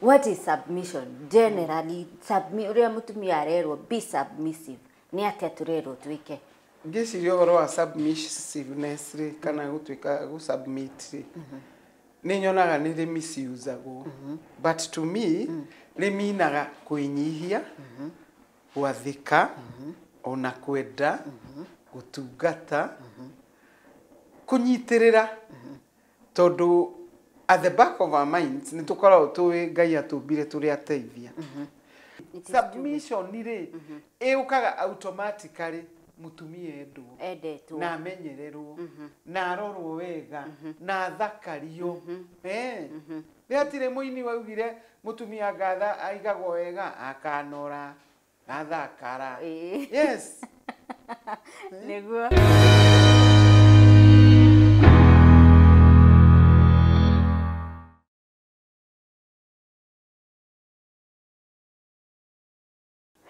What is submission generally? Ũrĩa mũtumia arerwo be submissive, nĩ atĩa tũrerwo twĩke? Ngĩciria ũhoro wa submissiveness rĩ, kana gũtuĩka gũ-submit rĩ, nĩ nyonaga nĩ rĩ-misusagwo. But to me, rĩminaga kwĩnyihia, gwathĩka, ona kwenda, gũtungata, kũnyitĩrĩra, tondũ at the back of our minds nĩ tũkoragwo tũĩ Ngai atũmbire tũrĩ ateithia. Submission rĩ, ĩũkaga automatically mũtumia endwo, endetwo, na amenyererwo, na arorwo wega, na athakario. Nĩ hatirĩ mũini waugire mũtumia ngatha aigagwo wega, akanora, athakara. Yes. Nĩguo.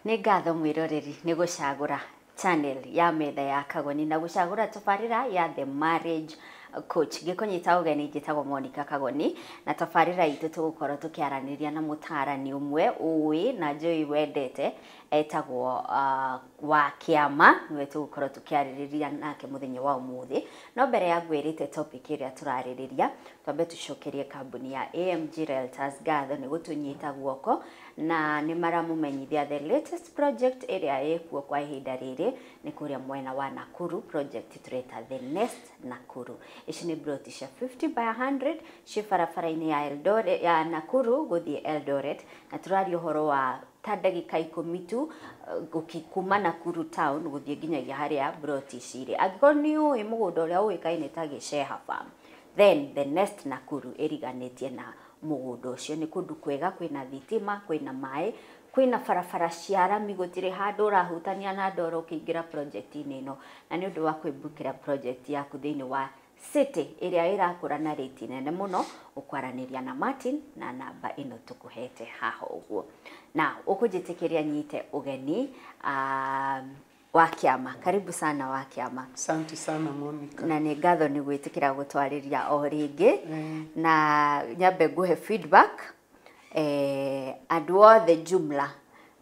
Nĩ ngatho mwĩroreri nĩ gũcagũra channel ya metha ya Kagoni na gũcagũra tabarĩra ya The Marriage Coach. Ngĩkũnyita ũgeni njĩtagwo Monica Kagoni, na tabarĩra itũ tũgũkorwo tũkĩaranĩria na mũtaarani ũmwe ũĩ na njũĩ wendete, etagwo wa Kĩama, nĩwe tũgũkorwo tũkĩarĩrĩria nake mũthenya wa ũmũthĩ. No mbere ya ngwĩrĩte topic ĩrĩa tũrarĩrĩria, twambe tũcokerie kambuni ya AMG Realtors ngatho nĩ gũtũnyita guoko, na nĩ maramũmenyithia the latest project ĩrĩa ĩkuo kwa ihinda rĩrĩ nĩ kũrĩa mwena wa Nakuru, project tũreta The Nest Nakuru. Ici nĩ ploti cia 50 by 100 ciĩ barabara-inĩ ya Eldoret, ya Nakuru gũthiĩ Eldoret, na tũraria ũhoro wa ta ndagĩka 10 tu kuma Nakuru town gũthiĩ nginyagia harĩa ploti ici irĩ. Angĩkorwo nĩ ũĩ mũgũnda ũrĩa ũĩkaine ta Gĩceha Farm, then The Nest Nakuru ĩriganĩtie na mũgũnda ũcio. Nĩ kũndũ kwega, kwĩna thitima, kwĩna maĩ, kwĩna barabara cia rami, gũtirĩ handũ ũrahutania na ndoro ũkĩingĩra project-inĩ ĩno. Na nĩ ũndũ wa kwĩbukĩra project yaku thĩinĩ wa city ĩrĩa ĩrakũra na rate nene mũno, ũkwaranĩria na Martin na namba ĩno tũkũhete haha ũguo. Na ũkũnjĩtĩkĩria nyite ũgeni wa Kĩama. Karibu sana wa Kĩama. Asante sana Monica. Na nĩ ngatho nĩ gwĩtĩkĩra gũtwarĩria o rĩngĩ. Na nyambe nguhe feedback. Andũ othe jumla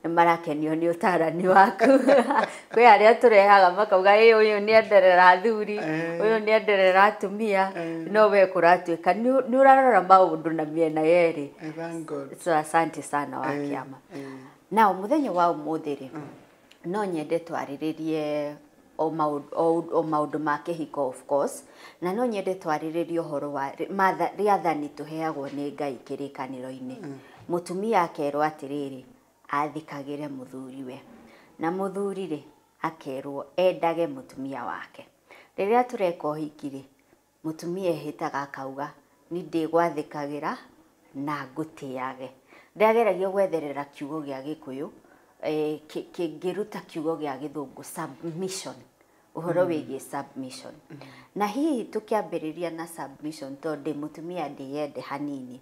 nĩ marakenio nĩ ũtarani waku. Kwĩ arĩa tũrehaga makauga ĩ ũyũ nĩ enderera athuri, ũyũ nĩ enderera atumia, no we kũratuĩka nĩ ũrarora maũndũ na mĩena yerĩ. Thank God. So asante sana wa Kĩama. Na mũthenya wa ũmũthĩ rĩ, no nyende twarĩrĩrie o maũndũ ma kĩhiko of course, na no nyende twarĩrĩrie ũhoro wa rĩathani tũheagwo nĩ Ngai kĩrĩkanĩro-inĩ. Mũtumia akerwo atĩrĩrĩ, athikagĩre mũthuriwe, na mũthuri rĩ akerwo endage mũtumia wake. Rĩrĩa tũreka ũhiki rĩ, mũtumia ehĩtaga akauga ni ndĩgwathĩkagĩra na ngũtĩage. Ndageragia gwetherera kiugo gĩa Gĩkũyũ, kĩngĩruta kiugo gĩa Gĩthũngũ submission, ũhoro wĩgiĩ submission. Na hihi tũkĩambĩrĩria na submission, tondũ ndĩ mũtumia ndĩyende hanini,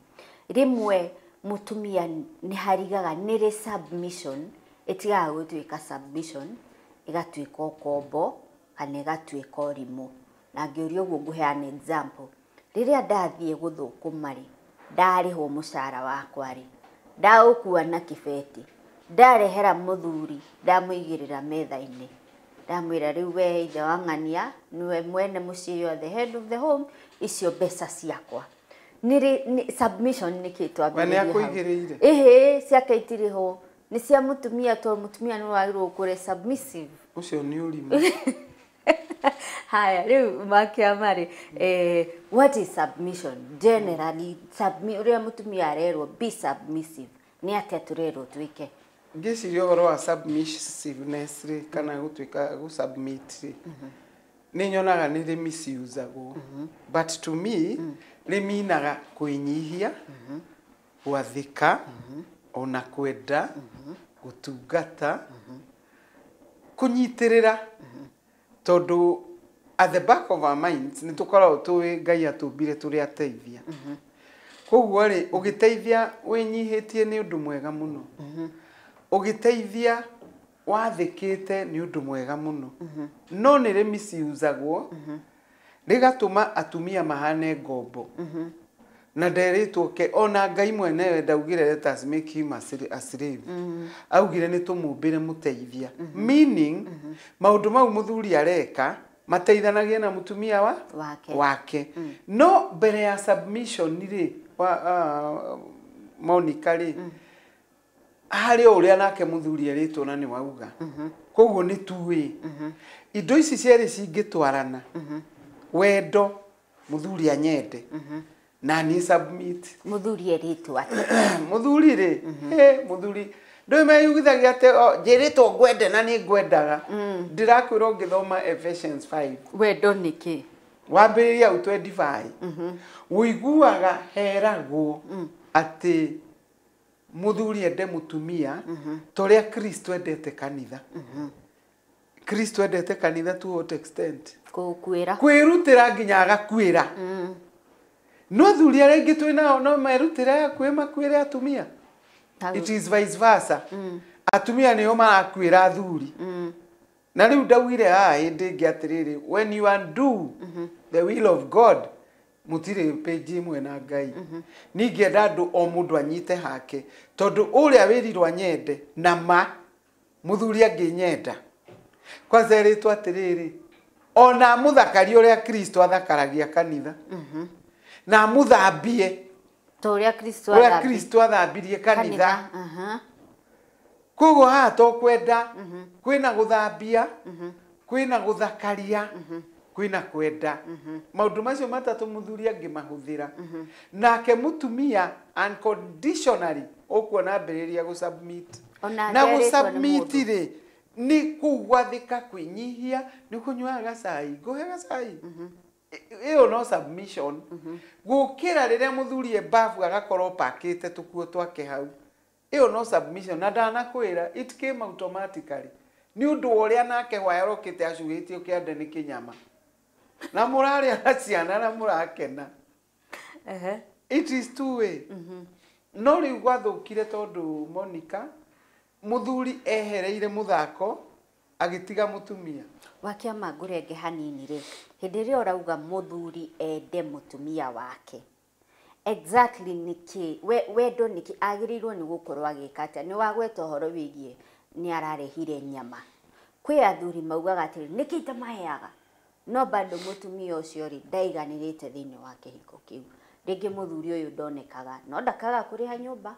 rĩmwe mũtumia nĩ harigaga nĩrĩ submission ĩtigaga gũtuĩka submission, ĩgatuĩka ũkombo kana ĩgatuĩka ũrimũ. Na ngĩũria ũguo ngũheana example, rĩrĩa ndathiĩ gũthũkũma rĩ, ndarĩhwo mũcara wakwa rĩ, ndaũkua na kĩbeti, ndarehera mũthuri, ndamũigĩrĩra metha-inĩ, ndamwĩra rĩu we ithe wa ng'ania, nĩwe mwene mũciĩ, you are the head of the home, icio mbeca ciakwa. Nĩ submission nĩkĩ twambĩrĩrie hau? Akũigĩrĩire? Ĩhĩ, ciake itirĩ ho, nĩ cia mũtumia, tondũ mũtumia nĩwe wagĩrĩirwo gũkorwo submissive. Ũcio nĩ ũrimũ. Haya, rĩu Makĩama rĩ, what is submission generally? Ũrĩa mũtumia arerwo be submissive, nĩ atĩa tũrerwo twĩke? Ngĩciria ũhoro wa submissiveness rĩ, kana gũtuĩka gũ-submit rĩ, nĩ nyonaga nĩ rĩ-misusagwo. But to me, rĩminaga kwĩnyihia, gwathĩka, ona kwenda, gũtungata, kũnyitĩrĩra, tondũ at the back of our minds nĩ tũkoragwo tũĩ Ngai atũmbire tũrĩ ateithia. Koguo rĩ, ũgĩteithia wĩnyihĩtie nĩ ũndũ mwega mũno. Ũgĩteithia wathĩkĩte nĩ ũndũ mwega mũno. No nĩ rĩ-misusagwo, rĩgatũma atumia mahane ngombo. Na nderitwo ke ona Ngai mwenewe ndaugire let us make him a slave. Augire nĩ tũmũmbĩre mũteithia. Meaning maũndũ mau mũthuri areka mateithanagia na mũtumia wa wake. No mbere ya submission rĩ wa Monica rĩ harĩ o ũrĩa nake mũthuri erĩtwo na nĩ wauga. Koguo nĩ tuĩ. Indo ici cierĩ cingĩtwarana. Wendo mũthuri anyende. Na ni submit. Mũthuri erĩtwo atĩ. Mũthuri rĩ, mũthuri ndũĩ meyugithagia atĩ njĩrĩtwo ngwende na nĩ ngwendaga. Ndĩrakwĩra ũngĩthoma Ephesians 5. Wendo nĩ kĩ? Wambĩrĩria u 25. Ũiguaga heragwo atĩ mũthuri ende mũtumia ta ũrĩa Kristo endete kanitha. Kristo endete kanitha to what extent? Gũkuĩra. Kwĩrutĩra nginya agakuĩra. No thuri arĩa aingĩ twĩ nao no merutĩre hakuhĩ makuĩre atumia. It is vice versa. Atumia nĩo marakuĩra athuri. Na rĩu ndaugire haha hĩndĩ ĩngĩ atĩrĩrĩ, when you undo the will of God, mũtirĩ page ĩmwe na Ngai. Ningĩenda andũ o mũndũ anyite hake, tondũ ũrĩa wĩrirwo anyende na ma mũthuri angĩnyenda. Kwanza erĩtwo atĩrĩrĩ, ona mũthakarie ũrĩa Kristo athakaragia kanitha. Na muthambie ta ũrĩa Kristo athambirie kanitha. Koguo haha to kwenda kwĩna gũthambia, kwĩna gũthakaria, kwĩna kwenda. Maũndũ macio matatũ mũthuri angĩmahũthĩra. Nake mũtumia unconditionally ũkuona ambĩrĩria gũsubmit. Na gũsubmit rĩ nĩ kũu gwathĩka, kwĩnyihia, nĩ kũnyuaga gacai, ngũhe gacai. Ĩyo no submission. Gũkĩra rĩrĩa mũthuri e bafu agakorwo pakĩte tũkuo twake hau. Ĩyo no submission. Na ndanakwĩra it came automatically. Nĩ ũndũ wa ũrĩa nake hwaĩ arokĩte acuhĩtio kĩande nĩ kĩnyama. Na mũrarĩa na ciana na mũrakena. It is two way. No rĩu gwathũkire tondũ Monica mũthuri ehereire mũthako agĩtiga mũtumia. Wakĩama ngũrenge hanini rĩ, hĩndĩ ĩrĩa ũrauga mũthuri ende mũtumia wake, exactly nĩkĩ wendo nĩkĩ agĩrĩirwo nĩ gũkorwo agĩka atĩa? Nĩ wagweta ũhoro wĩgiĩ nĩ ararehire nyama. Kwĩ athuri maugaga atĩrĩ, nĩkĩ itamaheaga? No bado mũtumia ũcio rĩ ndaiganĩrĩte thĩinĩ wa kĩhiko kĩu. Rĩngĩ mũthuri ũyũ ndonekaga, no ndakaga kũrĩha nyũmba,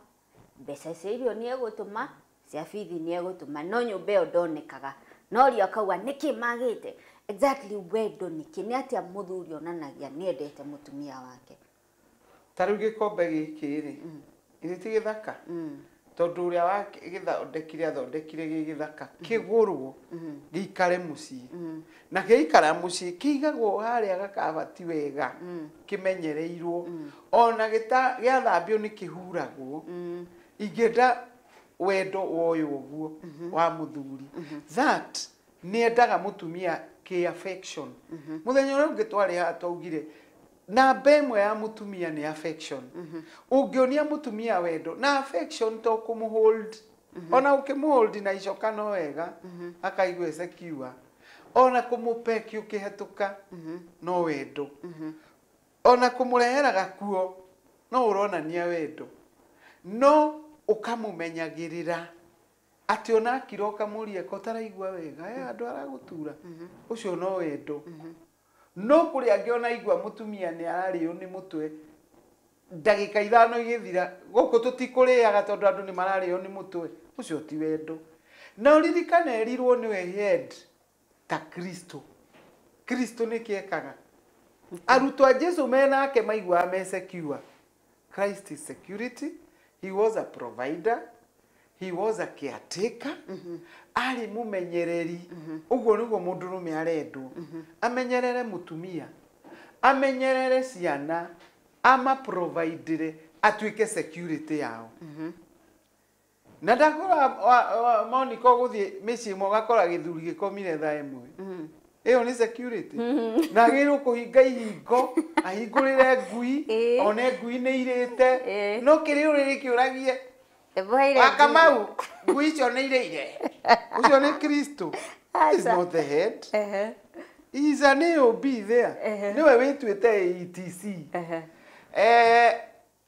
mbeca cia irio nĩ egũtũma, cia bithi nĩ egũtũma, no nyũmba ĩyo ndonekaga. No ria akauga nĩkĩ magĩte? Exactly wendo nĩkĩ? Nĩ atĩa mũthuri onanagia nĩ endete mũtumia wake? Ta rĩu gĩkombe gĩkĩ rĩ, githĩ ti gĩthaka? Tondũ ũrĩa wagĩthondekire athondekire gĩ gĩthaka, kĩgũrwo gĩikare mũciĩ. Na gĩaikara mũciĩ kĩigagwo harĩa gakabati wega, kĩmenyereirwo. Ona gĩathambio nĩ kĩhuragwo. Ingĩenda wendo woywo ũguo wa mũthuri. That nĩ endaga mũtumia kĩ affection. Mũthenya ũrĩa ũngĩ twarĩ haha twaugire namba ĩmwe ya mũtumia nĩ affection. Ũngĩonia mũtumia wendo na affection to kũmũhold. Ona ũkĩmũhold na icoka no wega, akaigua secure. Ona kũmũpeki ũkĩhetũka no wendo. Ona kũmũrehera gakuo no ũronania wendo. No ũkamũmenyagĩrĩra atĩ ona akira ũkamũria ko ũtaraigua wega, andũ aragũtura. Ũcio no wendo. No kũrĩ angĩ ona igua mũtumia nĩ ararĩo nĩ mũtwe ndagĩka ithano igĩthira, gũkũ tũtikũrĩaga tondũ andũ nĩ mararĩo nĩ mũtwe. Ũcio ti wendo. Na ũririkane erirwo nĩwe head ta Kristo. Kristo nĩkĩ ekaga? Arutwo a Jesu menake maiguaga me secure. Christ is security. He was a provider. He was a caretaker. Arĩ mũmenyereri. Ũguo nĩguo mũndũrũme arendwo. Amenyerere mũtumia, amenyerere ciana, amaprovidere, atuĩke security yao. Na ndakora Monica ũgũthiĩ mĩciĩ ĩmwe ũgakora gĩthuri gĩkomire thaa ĩmwe. Ĩyo nĩ security. Na agĩrĩirwo kũhinga ihingo, ahingũrĩre ngui, one ngui nĩ irĩte. No kĩrĩ ũrĩrĩ kĩũragie Wakamau, ngui icio nĩ irĩire. Ũcio nĩ Kristo. He is not the head. He is an AOB there. Nĩwe wĩtuĩte AETC.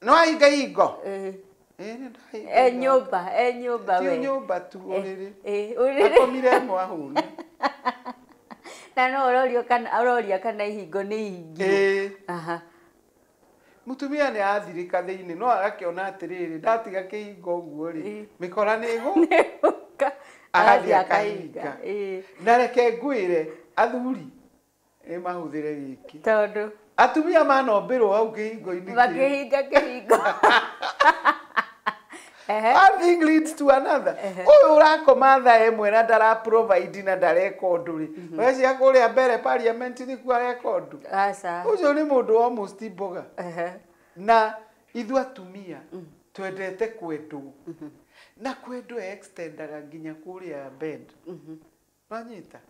No ahinga ihingo. Nyũmba, nyũmba we. Ti nyũmba tu ũrĩrĩ. Ũrĩrĩ. Akomire ĩmwe ahũne. Na no ũrorio kana ũroria kana ihingo nĩ ihingirwo. Aha. Mutumia nĩ athirĩka thĩinĩ no agakĩona atĩrĩrĩ ndatiga kĩhingo ũguo rĩ mĩkora nĩ ĩgũka agathiĩ akahinga. Na reke ngwĩre athuri nĩ mahũthĩre gĩkĩ tondũ atumia manombĩrwo hau kĩhingo-inĩ makĩhinga kĩhingo. One thing leads to another. Ũyũ ũrakoma thaa ĩmwe na ndara provide na ndareka ũndũ rĩ, weciria kũrĩa mbere parliament nĩkuo areka ũndũ? Aca. Ũcio nĩ mũndũ almost mboga. Na ithuĩ atumia twendete kwendwo. Na kwendwo extendaga nginya kũrĩa bed. Wanyita?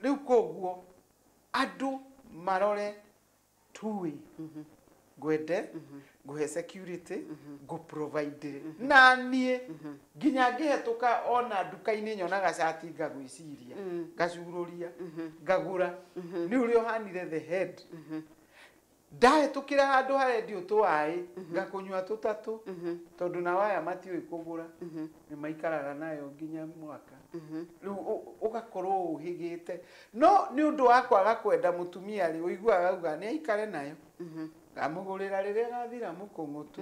Rĩu koguo andũ marore two-way. Ngwende, nguhe security, ngu provide. Na niĩ nginya ngĩhetũka ona nduka-inĩ nyonaga cati ngagwĩciria, ngacurũria, ngagũra. Nĩ ũrĩa ũhanire the head. Ndahĩtũkĩra handũ harendio tũwaĩ, ngakũnyua tũtatũ, tondũ na waya matiũĩ kũgũra, nĩ maikaraga nayo nginya mwaka. Rĩu ũgakorwo ũhĩgĩte. No nĩ ũndũ wa kwaga kwenda mũtumia rĩ, ũiguaga auga nĩ aikare nayo. Ngamũgũrĩra rĩrĩa gathira mũkũng'ũtũ.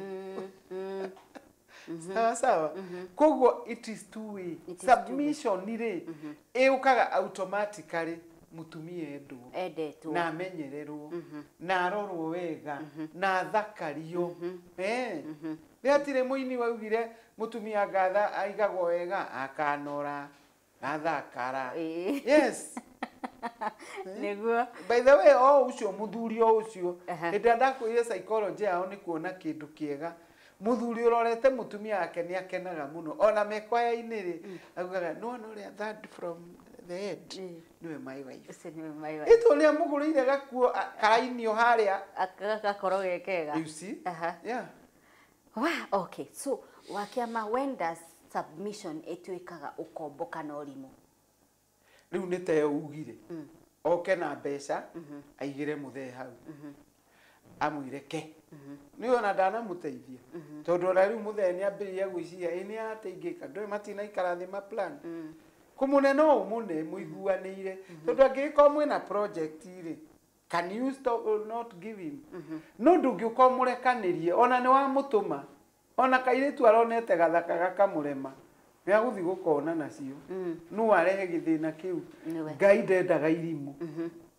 Sawa sawa. Koguo it is two way. Submission rĩ ĩũkaga automatically mũtumia endwo. Endetwo. Na amenyererwo. Na arorwo wega. Na athakario. Nĩ hatirĩ mũini waugire mũtumia ngatha aigagwo wega akanora athakara. Yes. Nĩguo. By the way, o ũcio mũthuri o ũcio hĩndĩ ĩrĩa ndakwĩrire psychology yao nĩ kuona kĩndũ kĩega. Mũthuri ũrorete mũtumia wake nĩ akenaga mũno. Ona mekwaya-inĩ rĩ, augaga no no ũrĩa third from the head nĩwe my wife. Ũcio nĩwe my wife. Ĩtũ nĩ amũgũrĩire gakuo karainio harĩa. Gakorwo ge kega. You see? Yeah. Wow, okay. So, Wakĩama, when does submission ĩtuĩkaga ũkombo kana ũrimũ? Rĩu nĩ ta ugire. Oke na mbeca aigĩre mũthee hau. Amwĩre ke. Nĩ ona ndanamũteithia. Tondũ ona rĩu mũthee nĩ ambĩrĩria gwĩciria ĩ nĩ ateingĩka ndũĩ matinaikara thĩ ma plan. Kũmũne no ũmũne mũiguanĩire. Tondũ angĩgĩkorwo mwĩna project rĩ, can you stop or not give him? No ndũngĩũka ũmũrekanĩrie ona nĩ wamũtũma. Ona kairĩtu aronete gathaka gakamũrema. Nĩ agũthiĩ gũkona nacio. No arehe gĩthĩna kĩu. Ngai ndendaga irimũ.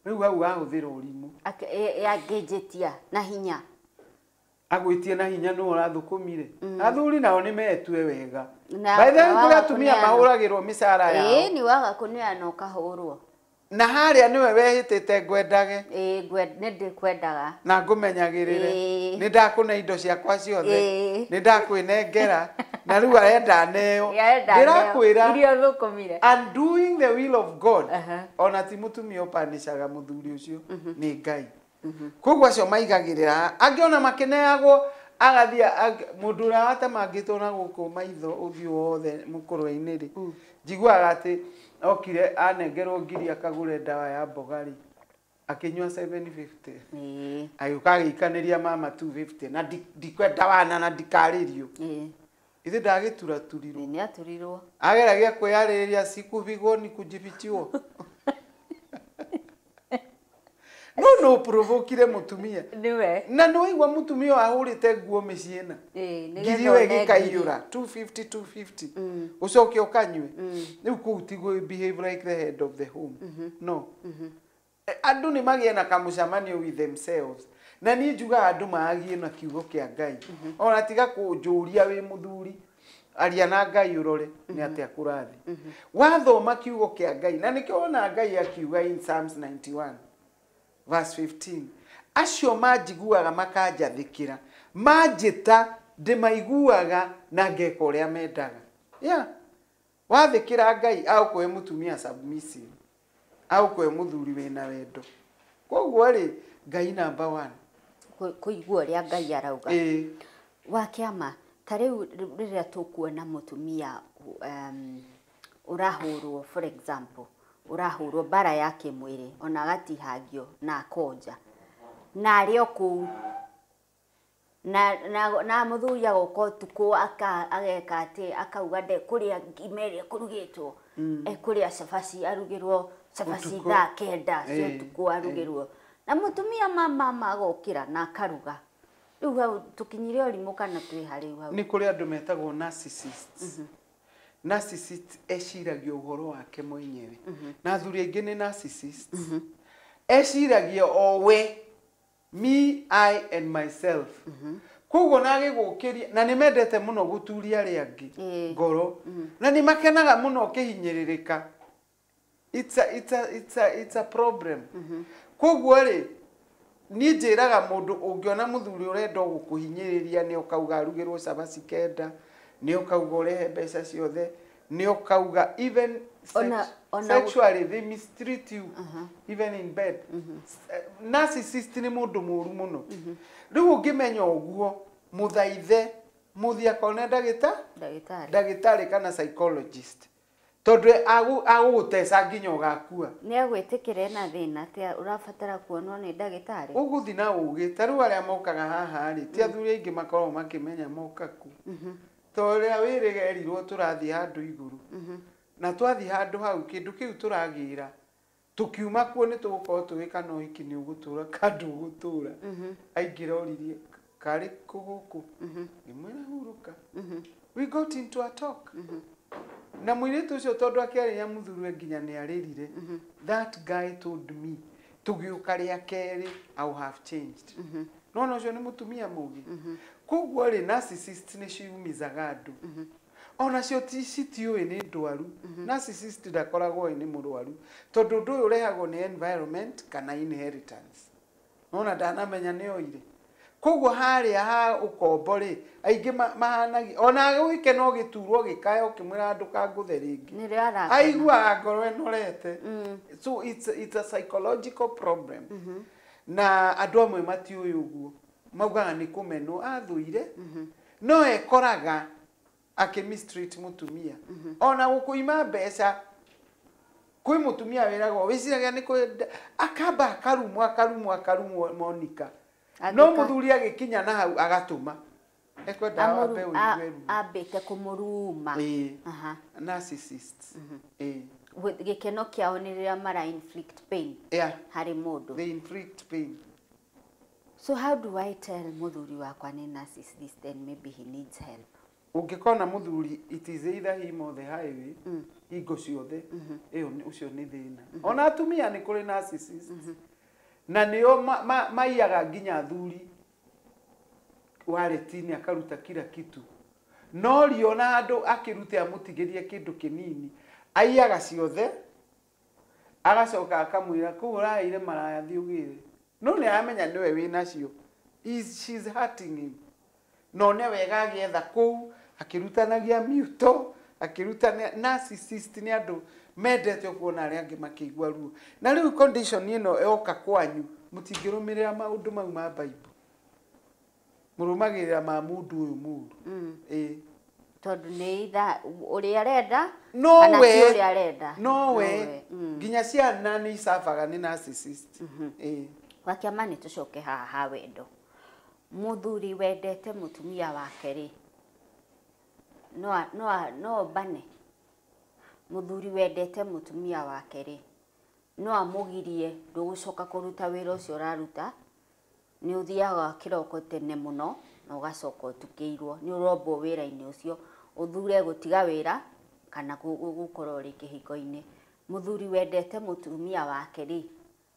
Rĩu hau ahũthĩra ũrimũ. Angĩnjĩtia na hinya. Agwĩtie na hinya nũ ũrathũkũmire. Athuri nao nĩ metue wega. By the way, kũrĩ atumia mahũragĩrwo mĩcara yao. Ĩĩ, nĩ waga kũneana ũkahũrwo. Na harĩa nĩwe wehĩtĩte ngwendage. Ĩĩ, nĩ ndĩkwendaga. Na ngũmenyagĩrĩre. Nĩ ndakũne indo ciakwa ciothe. Nĩ ndakwĩnengera. Na rĩu arenda neo. Ndĩrakwĩra. Iria ũthũkũmire. And doing the will of God. Ona ti mũtumia ũpanicaga mũthuri ũcio. Nĩ Ngai. Koguo acio maigagĩrĩra. Angĩ ona makĩneagwo agathiĩ mũndũ ũrĩa watemangĩtwo na gũkũ maitho ũthiũ wothe mũkũrwe-inĩ rĩ. Njiguaga atĩ okire anengerwo ngiri akagũre ndawa ya mboga rĩ. Akĩnyua 750. Agĩũka agĩikanĩria mama 250 na ndikwenda wana na ndikarĩrio. Ithe ndagĩturaturirwo. Nĩ aturirwo. Ageragia kwĩyarĩrĩria sikuvigwo ni kujifichiwo. No no provokire mũtumia. Nĩwe. Na nĩ waigua mũtumia ahũrĩte nguo mĩciĩ na. Ngiri ĩyo ĩgĩkaiyũra 250 250. Ũcoke ũkanyue. Rĩu kũu ti behave like the head of the home. No. Andũ nĩ magĩe na kamũcemanio with themselves. Na niĩ njugaga andũ maagie na kiugo kĩa Ngai. Ona tiga kũnjũria wĩ mũthuri. Aria na Ngai ũrore nĩ atĩa kũrathiĩ. Wathoma kiugo kĩa Ngai na nĩkĩo wona Ngai akiuga in Psalms 91 verse 15 acio manjiguaga makanjathĩkĩra manjĩta ndĩmaiguaga na ngeka ũrĩa mendaga. Yeah. Wathĩkĩra Ngai agũkũhe mũtumia submissive, agũkũhe mũthuri wĩna wendo. Koguo rĩ Ngai number 1. Kũigua ũrĩa Ngai arauga. Wakĩama ta rĩu rĩrĩa tũkuona mũtumia ũrahũrwo for example ũrahũrwo bara ya kĩmwĩrĩ ona agatihangio na akonja na arĩ o kũu Na muthuri agoka utuku ageka ati akauga ndekuria ngima ĩrĩa ĩkũrugĩtwo, ekuria cabaci arugĩrwo cabaci thaa 9 cia ũtukũ arugĩrwo, na mũtumia mama agokĩra na akaruga. Rĩu hau tũkinyire ũrimũ kana twĩ harĩ hau? Nĩ kũrĩ andũ metagwo narcissists. Narcissist eciragia ũhoro wake mwenyewe, na athuri aingĩ nĩ narcissists. Eciragia o we, me, I and myself. Koguo na agĩgũkĩria, na nĩ mendete mũno gũturia arĩa angĩ ngoro, na nĩ makenaga mũno ũkĩhinyĩrĩrĩka. It's a problem. Koguo rĩ, niĩ njĩraga mũndũ ũngĩona mũthuri ũrenda gũkũhinyĩrĩria, nĩ ũkauga arugĩrwo cabaci 9, nĩ ũkauga ũrehe mbeca ciothe, nĩ ũkauga even sexually they mistreat you even in bed. Narcissist nĩ mũndũ mũru mũno. Rĩu ũngĩmenya ũguo, mũthaithe mũthiĩ akone ndagĩtarĩ kana psychologist, tondũ agũgũteca nginya ũgakua. Nĩ agwĩtĩkĩra ena thĩna atĩ ũrabatara kuonwo nĩ ndagĩtarĩ? Ũgũthiĩ na ũgĩ. Ta rĩu arĩa mokaga haha rĩ, ti athuri aingĩ makoragwo makĩmenya moka kũ. Ta ũrĩa wĩrĩga erirwo tũrathiĩ handũ igũrũ, na twathiĩ handũ hau kĩndũ kĩu tũragĩra, tũkiuma kuo nĩ tũgũkorwo tũĩ kana ũhiki nĩ ũgũtũra kana ndũgũtũra. Aingĩra oririe karĩ kũ gũkũ, ngĩmwĩra hurũka. We got into a talk. Na mũirĩtu ũcio tondũ akĩarĩria mũthuriwe nginya nĩ arĩrire. That guy told me tũgĩũka rĩa kerĩ I have changed. Nona ũcio nĩ mũtumia mũgĩ. Koguo rĩ, narcissist nĩ ciumizaga andũ. Onacio citiũĩ nĩ ndwaru. Narcissist ndakoragwo nĩ mũrwaru, tondũ ũndũ ũyũ ũrehagwo nĩ environment kana inheritance. Nona ndanamenya nĩ oire. Koguo harĩa ha ũkombo rĩ, aingĩ mahanagia ona gĩke no gĩturwo gĩkayo ũkĩmwĩra ndũkangũthe rĩngĩ, aiguaga ngoro ĩnorete. So it's a psychological problem. Na andũ amwe matiũĩ ũguo, maugaga nĩ kũmenwo athũire, no ekoraga akĩmistreat mũtumia. Ona gũkũima mbeca, kwĩ mũtumia wĩragwo wĩciragia nĩ kwenda, akamba akarumwo akarumwo akarumwo Monica. No mũthuri agĩkinya na hau agatũma ekwenda ambe ũigue ruo, ambĩte kũmũruma. Narcissists. Gĩkeno kĩao nĩ rĩrĩa mara inflict pain harĩ mũndũ. They inflict pain. So how do I tell mũthuri wakwa nĩ narcissist and maybe he needs help? Ũngĩkona mũthuri, it is either him or the highway, hingo ciothe, ĩyo ũcio nĩ thĩna. Ona atumia nĩ kũrĩ narcissists. Na nĩo maiyaga nginya athuri wareti-inĩ akaruta kila kitu. No riona handũ akĩrute amũtigĩrie kĩndũ kĩnini, aiyaga ciothe, agacoka akamwĩra kũu ũraheire maraya thiĩ ũgĩre. No nĩ aramenya nĩwe wĩnacio. She's hurting him. No nĩ wega agĩetha kũu, akĩrutanagia miuto, akĩrutania. Narcissist nĩ andũ mendete kuona arĩa angĩ makĩigua ruo. Na rĩu condition ĩno yoka kwanyu, mũtingĩrũmĩrĩra maũndũ mau ma Bible. Mũrũmagĩrĩra ma mũndũ ũyũ mũũru. Tondũ nĩ itha ũrĩa arenda kana ti ũrĩa arenda. Nowe nginya ciana nĩ icabaga nĩ narcissist. Wakĩama nĩ tũcoke haha ha wendo. Mũthuri wendete mũtumia wake rĩ, no mbane. Mũthuri wendete mũtumia wake rĩ, no amũgirie ndũgũcoka kũruta wĩra ũcio ũraruta, nĩ ũthiaga kĩroko tene mũno na ũgacoka ũtukĩirwo, nĩ ũrombwo wĩra-inĩ ũcio, ũthure gũtiga wĩra kana gũkorwo ũrĩ kĩhiko-inĩ. Mũthuri wendete mũtumia wake rĩ,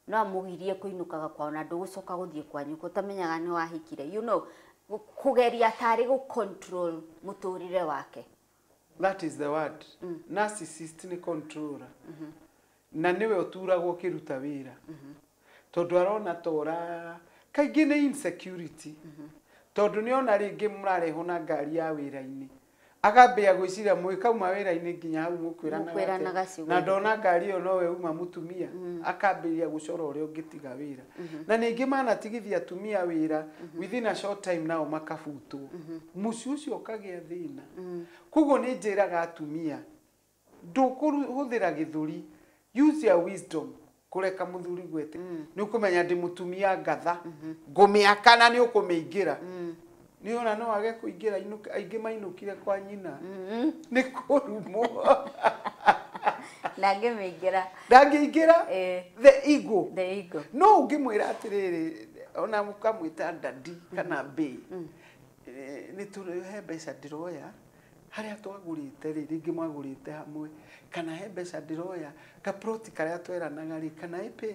no amũgirie kũinũkaga kwao na ndũgũcoka gũthiĩ kwanyu ũtamenyaga nĩ wahikire. You know, kũgeria tarĩ gũ control mũtũrĩre wake. That is the word. Narcissist nĩ controller. Na nĩwe ũturagwo ũkĩruta wĩra. Tondũ arona tora kaingĩ nĩ insecurity. Tondũ nĩ ona rĩngĩ mũrarehwo na ngari ya wĩra-inĩ. Akambia gwĩciria mwĩkauma wĩra-inĩ nginya hau mũkwĩranaga na ndona ngari ĩyo nowe uma mũtumia. Akambĩrĩria gũcora ũrĩa ũngĩtiga wĩra. Na ningĩ manatigithia atumia wĩra within a short time nao makabutwo. Mũciĩ ũcio ũkagĩa thĩna. Koguo nĩ njĩraga atumia ndũkũhũthĩra gĩthũri, use your wisdom kũreka mũthuri gwete. Nĩ ũkũmenya ndĩ mũtumia ngatha, ngũmĩaka na nĩ ũkũmĩingĩra. Nĩ ona no age kũingĩra aingĩ mainũkire kwa nyina nĩ kũrumwo. Na ngĩmĩingĩra. Ndangĩingĩra. The ego. The ego. No ũngĩmwĩra atĩrĩrĩ, ona mũkamwĩta daddy kana bae, nĩ tũrĩ he mbeca ndĩroya harĩa twagũrĩte rĩ, rĩngĩ mwagũrĩte hamwe, kana he mbeca ndĩroya gaploti karĩa tweranaga rĩ, kana ĩpĩ,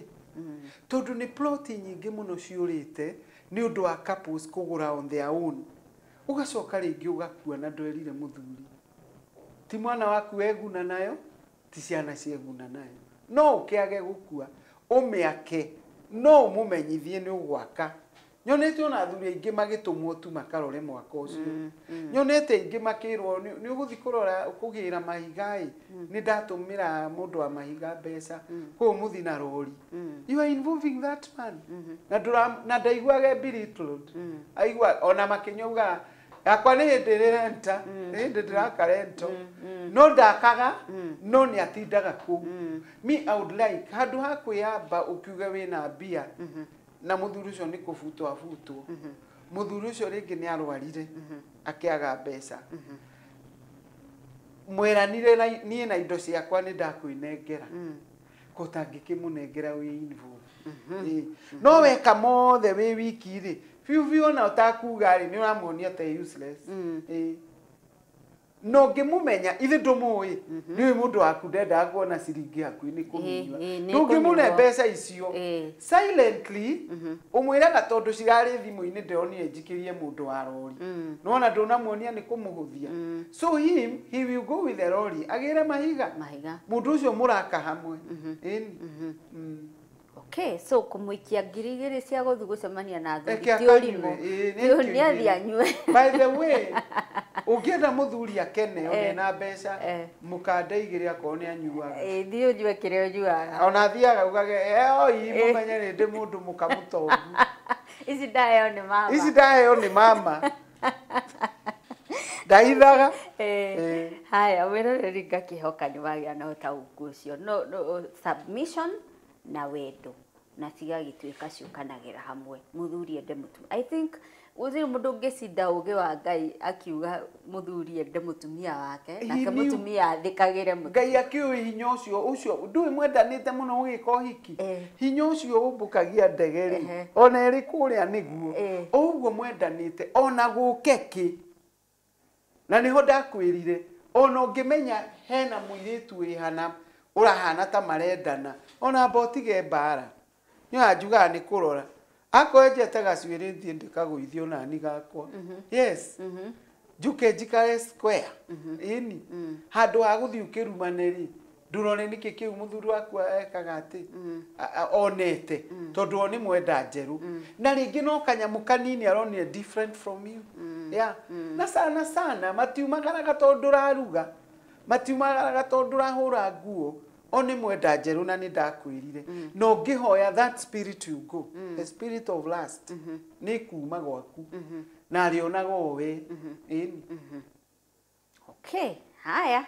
tondũ nĩ ploti nyingĩ mũno ciũrĩte nĩ ũndũ wa couples kũgũra on their own. Ũgacoka rĩngĩ ũgakua na ndwerire mũthuri, ti mwana waku eguna nayo, ti ciana cieguna nayo. No ũkĩage gũkua ũmĩake, no ũmũmenyithie nĩ ũgwaka. Nyonete ona athuri aingĩ magĩtũmwo tu makarore mwaka ũcio. Nyonete aingĩ makĩrwo nĩ ũgũthiĩ kũrora kũgĩra mahiga ĩ, nĩ ndatũmĩra mũndũ wa mahiga mbeca, koguo mũthi na rori. You are involving that man na ndũra na ndaiguaga belittled. Aigua ona makĩnyauga yakwa nĩ hĩndĩ ĩrĩ renta, nĩ hĩndĩ ndĩraka rento, no ndakaga, no nĩ atindaga kũu. Me, I would like handũ ha kwĩyamba ũkiuge wĩna mbia na mũthuri ũcio nĩ kũbutwo abutwo, mũthuri ũcio rĩngĩ nĩ arwarire akĩaga mbeca, mweranire na niĩ na indo ciakwa nĩ ndakwĩnengera, ko ũtangĩkĩmũnengera wĩ involve. Ĩĩ. No weka mothe wĩ wiki rĩ, biũ biũ, ona ũtakuga rĩ, nĩ ũramuonia ta useless. Ĩĩ. No ngĩmũmenya ithe ndũmũĩ, nĩũĩ mũndũ waku ndendaga kuona ciringi hakuhĩ nĩ kũmĩnyua. Ĩĩ, nĩ Ndũngĩmũne kũnyua. mbeca icio silently, ũmwĩraga tondũ cirarĩ thimũ-inĩ, ndĩronire njikĩrie mũndũ wa rori. Nona ndũnamuonia nĩ kũmũhũthia. So him, he will go with the lorry agĩre mahiga. Mahiga. Mũndũ ũcio mũraka hamwe, ĩni. Okay, so kũmũikia 2000 cia gũthiĩ gũcemania na athuri Reke ti ũrimũ. akanyue, ĩĩ, nĩ Nĩ athiĩ anyue. By the way, ũngĩenda mũthuri akene one na mbeca, mũkanda igĩrĩ akorwo nĩ anyuaga. Ĩĩ, thiĩ ũnyue kĩrĩa ũnyuaga. Ona athiaga ugage oi mũmenye nĩ ndĩ mũndũ mũkamũtongu. Ici ndaheo nĩ mama. Ici ndaheo nĩ mama, ndahithaga. Haya, wĩroreri, ngakĩhoka nĩ wagĩa na ũtaũku ũcio. No submission na wendo na cigagĩtuĩka ciũkanagĩra hamwe. Mũthuri ende mũtumia. I think gũtirĩ mũndũ ũngĩcinda ũgĩ wa Ngai akiuga mũthuri ende mũtumia wake, nake mũtumia athĩkagĩre mũtumia. Ngai akĩũĩ hinya ũcio ũcio ndũĩ mwendanĩte mũno ũgĩka ũhiki. Hinya ũcio ũmbũkagia ndege rĩ, ona ĩrĩ kũrĩa nĩguo o ũguo mwendanĩte ona gũke kĩ. Na nĩho ndakwĩrire ona ũngĩmenya hena mũirĩtu wĩhana ũrahana ta marendana, ona amba ũtige mbara. Nĩ wanjugaga nĩ kũrora akorwo enjete gacuĩrĩ, thiĩ ndĩkagũithio nani gakwa, yes, njuke njikare square. Ĩni handũ ha gũthiĩ ũkĩrumane rĩ, ndũrore nĩkĩ kĩu mũthuri waku ekaga atĩ onete, tondũ o nĩ mwenda njerũ na rĩngĩ no kanyamũ kanini aronire different from you, yeah. Na sana sana matiumagaraga tondũ ndũraruga, matiumagaraga tondũ ndũrahũra nguo, o nĩ mwenda njerũ. Na nĩ ndakwĩrire na ũngĩhoya that spirit you go, the spirit of lust nĩ kuma gwaku na arĩonaga o we. Ĩni. Okay, haya.